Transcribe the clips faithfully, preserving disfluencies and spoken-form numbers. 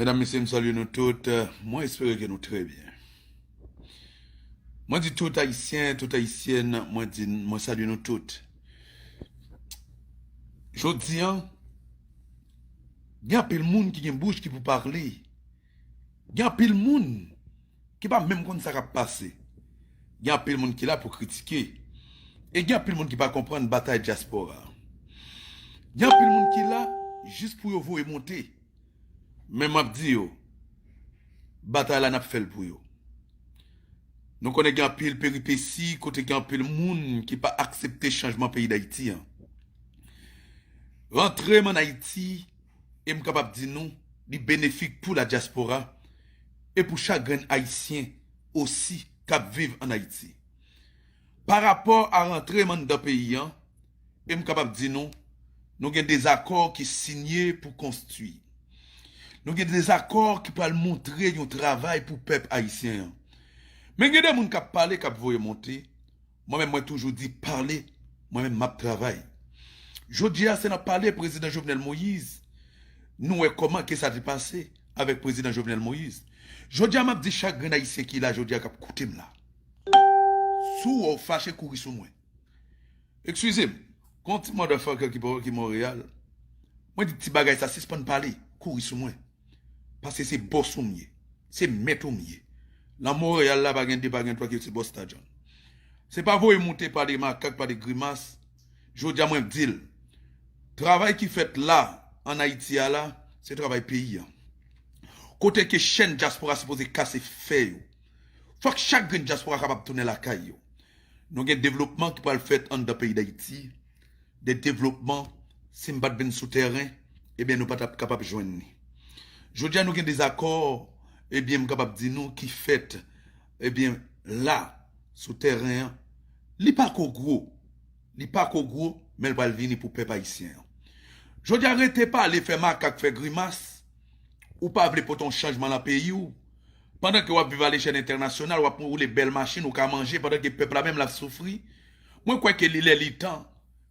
Medam, mesye, m salye nou tout. Mwen espere ke nou trè byen. Mwen di tout Ayisyen, tout Ayisyèn, mwen di, mwen salye nou tout. Jodi a, gen anpil moun ki gen bouch ki pou pale. Gen anpil moun ki pa menm konn sa k ap pase. Gen anpil moun ki la pou kritike. E gen anpil moun ki pa konprann batay dyaspora. Gen anpil moun ki la jis pou yo voye monte. Men m ap di yo, batay la n ap fè l pou yo. Nou konnen gen anpil peripesi kote gen anpil moun ki pa aksepte chanjman peyi Dayiti an. Rantre m ann Ayiti, e m kapab di nou, li benefik pou la dyaspora e pou chak grenn Ayisyen osi k ap viv ann Ayiti. Pa rapò a rantre m anndan peyi an, e m kapab di nou, nou gen dezakò ki sinye pou konstwi. Nou gen dezakò ki pral montre yon travay pou pèp ayisyen an. Men gen de moun k ap pale, k ap voye monte. Mwen menm, mwen toujou di pale, mwen menm m ap travay. Jodi a, se nan pale prezidan Jovenel Moïse, nou wè kòman ke sa te pase avèk prezidan Jovenel Moïse. Jodi a, m ap di chak grenn Ayisyen ki la jodi a, k ap koute m la. Si w wè w fache, kouri sou mwen. Eskize m, gon ti motherfucker ki, ki Monreyal. Mwen di ti bagay sa, sispann pale, kouri sou mwen. Paske se bòs ou m ye. Se mèt ou m ye. Nan Monreyal la, pa gen de, pa gen twa ki se bòs Tajon. Se pa voye monte, pale makak, pale grimas. Jodi a, mwen di l, travay ki fèt la, ann Ayiti a la, se travay peyi an. Kote ke chèn dyaspora sipoze kase fè yo. Fòk chak grenn dyaspora kapab tounen lakay yo. Nou gen devlopman ki pral fèt anndan peyi Dayiti. De devlopman, si m pa t vin sou tèren, ebyen, nou pa t ap kapab jwenn li. Jodi a, nou gen dezakò, ebyen, m kapab di nou ki fèt, ebyen, la, sou tèren an. Li pa ko gwo. Li pa ko gwo, men l pral vini pou pèp ayisyen an. Jodi a, rete pale, fè makak, fè grimas. Ou pa vle pote yon chanjman nan peyi w. Pandan ke w ap viv alechèl entènasyonal, w ap woule bèl machin, ou ka manje, pandan ke pèp la menm l ap soufri. Mwen kwè ke li lè li tan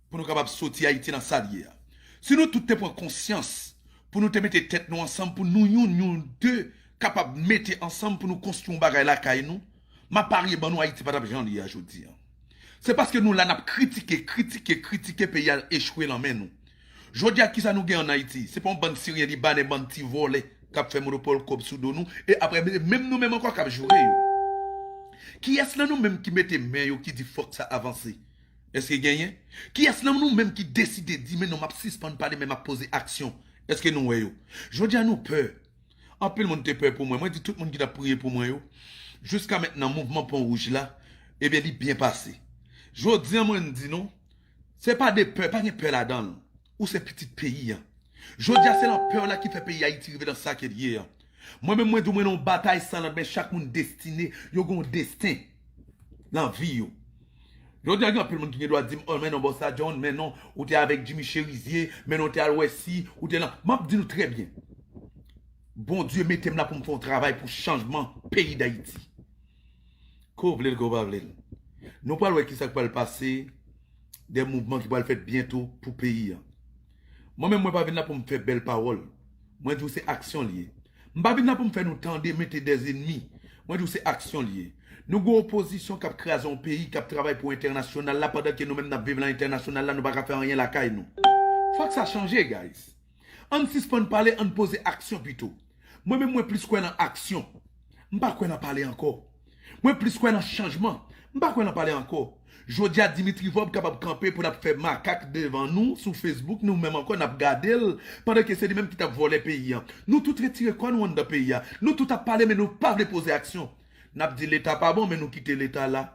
pou nou kapab soti Ayiti nan sa l ye a. Si nou tout te pran konsyans pou nou te mete tèt nou ansanm, pou nou youn, youn de, kapab mete ansanm pou nou konstwi yon bagay lakay nou, m ap parye ban nou, Ayiti pa t ap jan l ye a jodi a. Se paske nou la n ap kritike, kritike, kritike, peyi a echwe nan men nou. Jodi a, kisa nou gen ann Ayiti? Se pa yon bann Siryen, Libanè, bann ti vòlè k ap fè monopòl kòb sou do nou, e apre, menm nou menm ankò k ap joure yo. Kiyès nan nou menm ki mete men yo, ki di fòk sa avanse? Èske genyen? Kiyès nan nou menm ki deside di, men non, m ap sispann pale, men m ap poze aksyon? Èske nou wè yo? Jodi a, nou pè. Anpil moun te pè pou mwen. Mwen di tout moun ki t ap priye pou mwen yo, jiska mentnan, mouvman Pon Wouj la, ebyen, li byen pase. Jodi a, mwen di nou, se pa de pè, pa gen pè ladan l. Ou se pitit peyi a. Jodi a, se lanpè w la ki fè peyi Ayiti rive nan sa ke l ye a. Mwen menm, mwen di w, mwen nan yon batay san lannmen, chak moun destine, yo gen yon desten nan vi yo. Jodi a, gen anpil moun ki gen dwa di m, oh, men non, Bòs John, men non, ou te avèk Jimmy Chérizier, men non, ou te al wè si, ou te lan. M ap di nou trè byen. Bondye mete m la pou m fè yon travay pou chanjman peyi Dayiti. Ke w vle l, ke w pa vle l. Nou pral wè kisa k pral pase, de mouvman ki pral fèt byento pou peyi a. Mwen menm, mwen pa vin la pou m fè bèl pawòl. Mwen di w se aksyon l ye. M pa vin la pou m fè nou tande, mete dèz enmi. Mwen di w se aksyon l ye. Nou gen opozisyon k ap kraze yon peyi, k ap travay pou entènasyonal la, pandan ke nou menm n ap viv nan entènasyonal la, nou pa ka fè anyen lakay nou. Fòk sa chanje, guys. Ann sispann pale, ann poze aksyon pito. Mwen menm, mwen plis kwè nan aksyon. M pa kwè nan pale ankò. Mwen plis kwè nan chanjman. M pa kwè nan pale ankò. Jodi a, Dimitri Vorbe kapab kanpe pou l ap fè makak devan nou sou Facebook, nou menm ankò n ap gade l, pandan ke se li menm ki t ap vòlè peyi a. Nou tout retire kò nou anndan peyi a. Nou tout ap pale, men nou pa vle poze aksyon. N ap di Leta pa bon, men nou kite Leta la.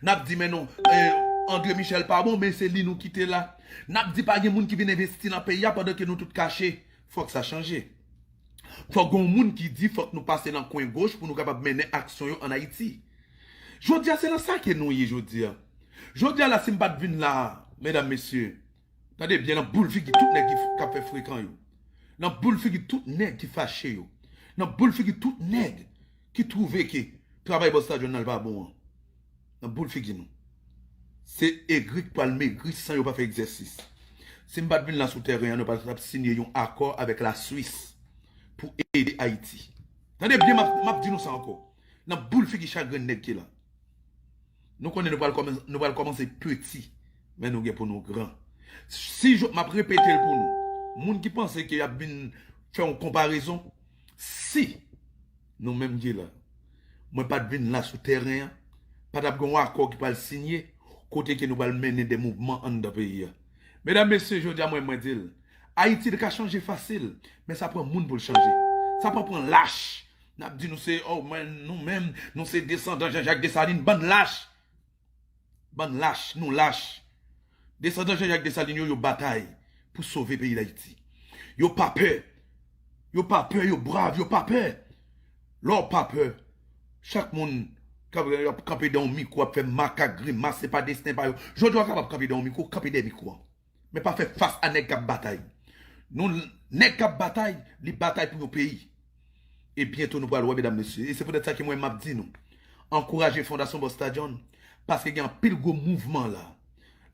N ap di, men non, eh, André Michel pa bon, men se li nou kite la. N ap di pa gen moun ki vin envesti nan peyi a pandan ke nou tout kache. Fòk sa chanje. Fòk gen yon moun ki di fòk nou pase nan kwen goch pou nou kapab mennen aksyon yo ann Ayiti. Jodi a, se nan sa ke nou ye jodi a. Jodi a la, si m pa t vin la, medam, mesye, tande byen, nan boul figi tout nèg ki f-, k ap fè frekan yo. Nan boul figi tout nèg ki fache yo. Nan boul figi tout nèg ki twouve ke travay Bòs John nan pa bon an. Nan boul figi nou. Se egri k pral megri san yo pa fè egzèsis. Si m pa t vin la sou tèren an, nou pa t ap sinye yon akò avèk Laswis. pou ede Ayiti. Tande byen, m ap, m ap di nou sa ankò. Nan boul figi chak grenn nèg ki la. Nou konnen nou pral kòman-, nou pral kòmanse piti, men nou gen pou nou gran. Si jo-, m ap repete l pou nou, moun ki panse ke y ap vin fè yon konparezon, si nou menm ki la, mwen pa t vin la sou tèren an, pa t ap gen yon akò ki pral sinye, kote ke nou pral mennen de mouvman anndan peyi a. Medam, mesye, jodi a mwen, mwen di l, Ayiti li ka chanje fasil, men sa pran moun pou l chanje. Sa pa pran lach. N ap di nou se, oh, mwen, nou menm, nou se desandan Jean-Jacques Dessalines, bann lach. Bann lach, nou lach. Desandan Jean-Jacques Dessalines yo, yo batay pou sove peyi Dayiti. Yo pa pè. Yo pa pè, yo brav, yo pa pè. Lè w pa pè, chak moun k ap, y ap kanpe dan yon mikwo, ap fè makak grimas, se pa desten pa yo. Jodi a, w kapab kanpe dan yon mikwo, kanpe dèyè mikwo an. Men pa fè fas a nèg k ap batay. Nou, nèg k ap batay, li batay pou yon peyi. E byento nou pral wè, medam, mesye. E se poutèt sa ke mwen, m ap di nou, ankouraje Fondasyon Busta John, paske gen anpil gwo mouvman la.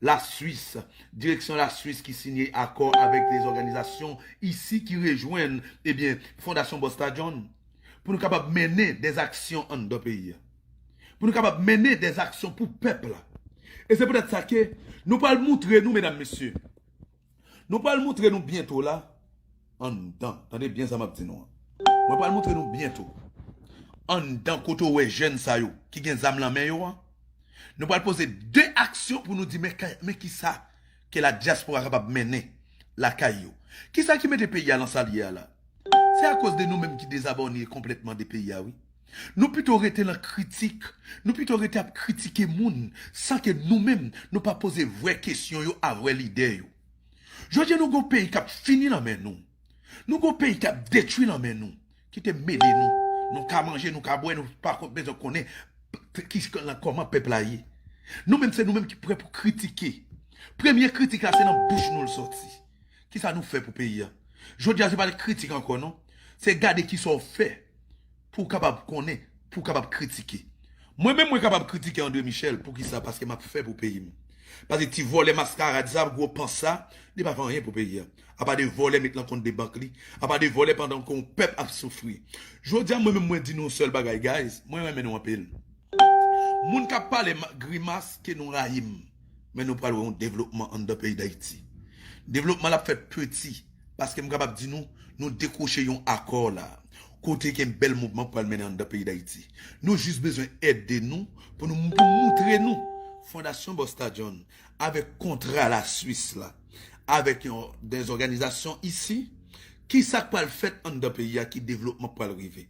Laswis, direksyon Laswis ki sinye akò avèk de zòganizasyon isi ki rejwenn, ebyen, Fondasyon Busta John, pou nou kapab mennen de aksyon anndan peyi a. Pou nou kapab mennen de aksyon pou pèp la. E se poutèt sa ke nou pral moutre nou, medam, mesye, nou pral moutre nou byento la, anndan. Tande byen sa m ap di nou an. Mwen pral moutre nou byento. Anndan kote w wè jèn sa yo ki gen zam nan men yo an, nou pral poze de aksyon pou nou di, men, ka- men kisa ke ladyaspora kapab mennen lakay yo. Kisa ki mete peyi a lan sa l ye a la? Se akoz de nou menm ki dezabòne konplètman de peyi a, wi. Nou pito rete lan kritik, nou pito rete ap kritike moun, san ke nou menm, nou pa poze vrè kesyon yo a vrè lidè yo. Jodi a, nou gon peyi k ap fini lan men nou. Nou gon peyi k ap detwi lan men nou. Kite mele nou. Nou ka manje, nou ka bwè, nou pa kon- bezwen konnen p- ki, kòman pèp la ye. Nou menm, se nou menm ki prè pou kritike. Premye kritik la, se nan bouch nou l sòti. Kisa nou fè pou peyi a? Jodi a, se pa kritik ankò, non. Se gade kisa w fè pou w kapab konnen, pou w kapab kritike. Mwen menm, mwen kapab kritike André Michel. Poukisa? Paske m ap fè pou peyi m. Paske ti vòlè maskarad sa, gwo pans sa, li pa fè anyen pou peyi a. Apa de vòlè met lan kont de bank li. Apa de vòlè pandan ke yon pèp ap soufri. Jodi a, mwen menm, mwen di nou yon sèl bagay, guys. Mwen renmen nou anpil. Moun k ap pale ma- grimas ke nou rayi m. Men nou pral wè yon devlopman anndan peyi Dayiti. Devlopman l ap fèt piti, paske m kapab di nou, nou dekwoche yon akò la. Kote gen bèl mouvman pral mennen anndan peyi Dayiti. Nou jis bezwen èd de nou pou nou pou moutre nou Fondasyon Busta John avèk kontra Laswis la, avèk yon, de zòganizasyon isi, kisa k pral fèt anndan peyi a, ki devlopman k pral rive.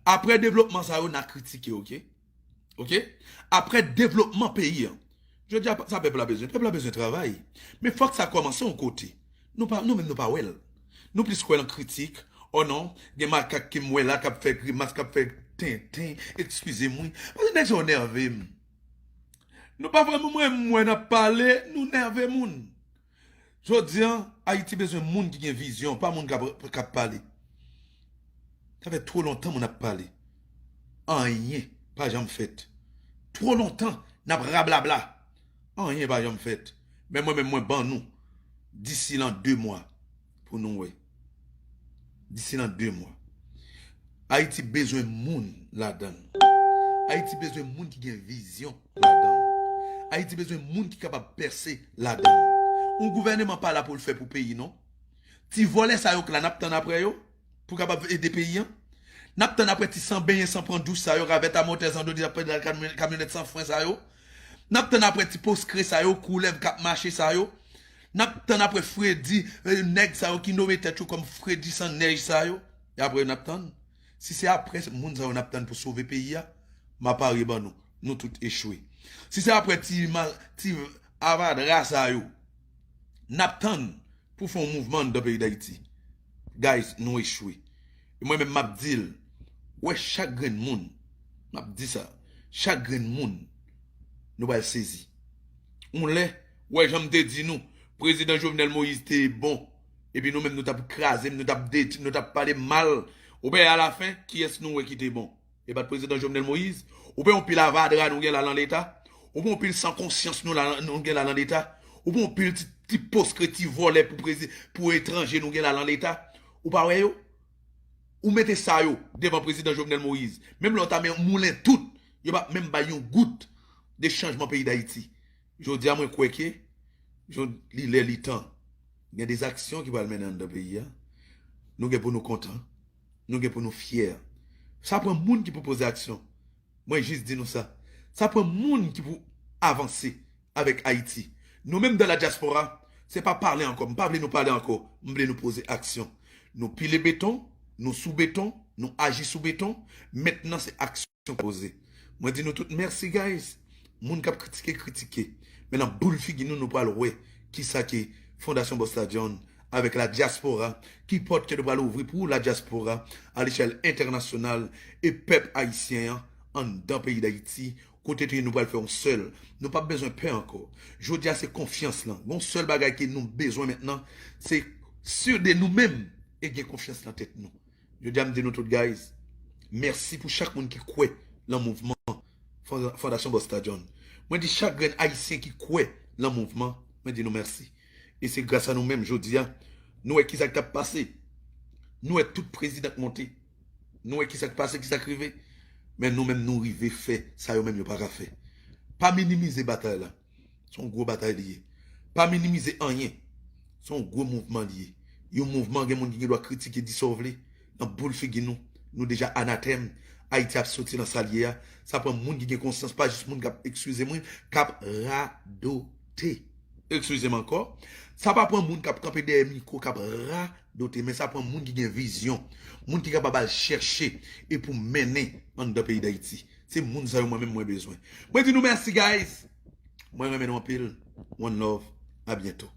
Apre devlopman sa yo, n a kritike, oke? Oke? Apre devlopman peyi an. Jodi a, sa pèp la bezwen? Pèp la bezwen travay. Men fòk sa kòmanse yon kote. Nou pa, nou menm nou pa wè l. Nou plis kwè lan kritik. Oh non, gen makak ke m wè la k ap fè grimas, k ap fè tenten. Eskize m, wi. Paske nèg sa yo nève m. Nou pa vrèman, mwen, mwen n ap pale, nou nève moun. Jodi a, Ayiti bezwen moun ki gen vizyon, pa moun k ap, k ap pale. Sa fè twò lontan moun ap pale. Anyen pa janm fèt. Twò lontan n ap rablabla. Anyen pa janm fèt. Men mwen menm, mwen ban nou disi lan de mwa pou nou wè. Disi lan de mwa. Ayiti bezwen moun ladan l. Ayiti bezwen moun ki gen vizyon ladan l. Ayiti bezwen moun ki kapab pèse ladan l. Yon gouvèneman pa la pou l fè pou peyi, non. Ti vòlè sa yo k la, n ap tann apre yo pou kapab ede peyi an. N ap tann apre ti san benyen, san pran douch sa yo, ravèt a motè, zandodi ap pèd kamyonèt san fren sa yo. N ap tann apre ti poskre sa yo, koulèv k ap mache sa yo. N ap tann apre fredi, eh, nèg sa yo ki nome tèt yo kòm fredi san nèj sa yo. E apre n ap tann. Si se apre moun sa yo n ap tann pou sove peyi a, m a parye ban nou, nou tout echwe. Si se apre ti, ma- ti avadra sa yo n ap tann pou fè yon mouvman anndan peyi Dayiti, guys, nou echwe. E mwen menm, m ap di l, wè chak grenn moun, m ap di sa, chak grenn moun, nou pral sezi. Yon lè, wè jan m te di nou, Prezidan Jovenel Moïse te bon, epi nou menm nou t ap kraze m, nou t ap detwi, nou t ap pale mal. Ou ben, alafen, kiyès nou wè ki te bon? E pa t Prezidan Jovenel Moïse? Ou ben yon pil avadra nou gen la lan Leta? Ou ben yon pil san konsyans nou la, nou gen la lan Leta? Ou ben yon pil ti, ti poskre, ti vòlè pou prezi- pou etranje nou gen la lan Leta? Ou pa wè yo? Ou mete sa yo devan prezidan Jovenel Moïse, menm lè w ta men moulen tout, yo p ap menm bay yon gout de chanjman peyi Dayiti. Jodi a mwen kwè ke li lè li tan. Gen de aksyon ki pral mennen anndan peyi a. Nou gen pou nou kontan. Nou gen pou nou fyè. Sa pran moun ki pou poze aksyon. Mwen jis di nou sa. Sa pran moun ki pou avanse avèk Ayiti. Nou menm dan la dyaspora, se pa pale ankò. M pa vle nou pale ankò. M vle nou poze aksyon. Nou pile beton, nou sou beton, nou aji sou beton. Mentnan se aksyon poze. Mwen di nou tout mèsi, guys. Moun k ap kritike, kritike. Men nan boul figi nou, nou pral wè kisa ke Fondasyon Busta John avèk la dyaspora, ki pòt ke nou pral ouvri pou la dyaspora a lechèl entènasyonal e pèp ayisyen an anndan peyi Dayiti, kote ke nou pral fè yon sèl. Nou p ap bezwen pè ankò. Jodi a se konfyans lan. Gon sèl bagay ke nou bezwen mentnan, se si de nou menm e gen konfyans nan tèt nou. Jodi a m di nou tout, guys, mèsi pou chak moun ki kwè lan mouvman Fon- Fondasyon Busta John. Mwen di chak grenn ayisyen ki kwè lan mouvman, mwen di nou mèsi. E se gras a nou menm jodi a, nou wè kisa k t ap pase. Nou wè tout prezidan k monte. Nou wè kisa k pase, kisa k rive. Men nou menm nou rive fè sa yo menm yo pa ka fè. Pa minimize batay la. Se yon gwo batay li ye. Pa minimize anyen. Se yon gwo mouvman li ye. Yon mouvman gen moun ki gen dwa kritike di sa w vle. Nan boul figi nou, nou deja anatèm. Ayiti ap soti nan sa l ye a. Sa pran moun ki gen konsyans, pa jis moun k ap, eskize mwen, k ap radote. Eskize m ankò. Sa pa pran moun k ap kanpe dèyè mikwo k ap radote, men sa pran moun ki gen vizyon. Moun ki kapab al chèche e pou mennen anndan peyi Dayiti. Se moun sa yo mwen menm mwen bezwen. Mwen di nou mèsi, guys. Mwen renmen nou anpil. One love. A byento.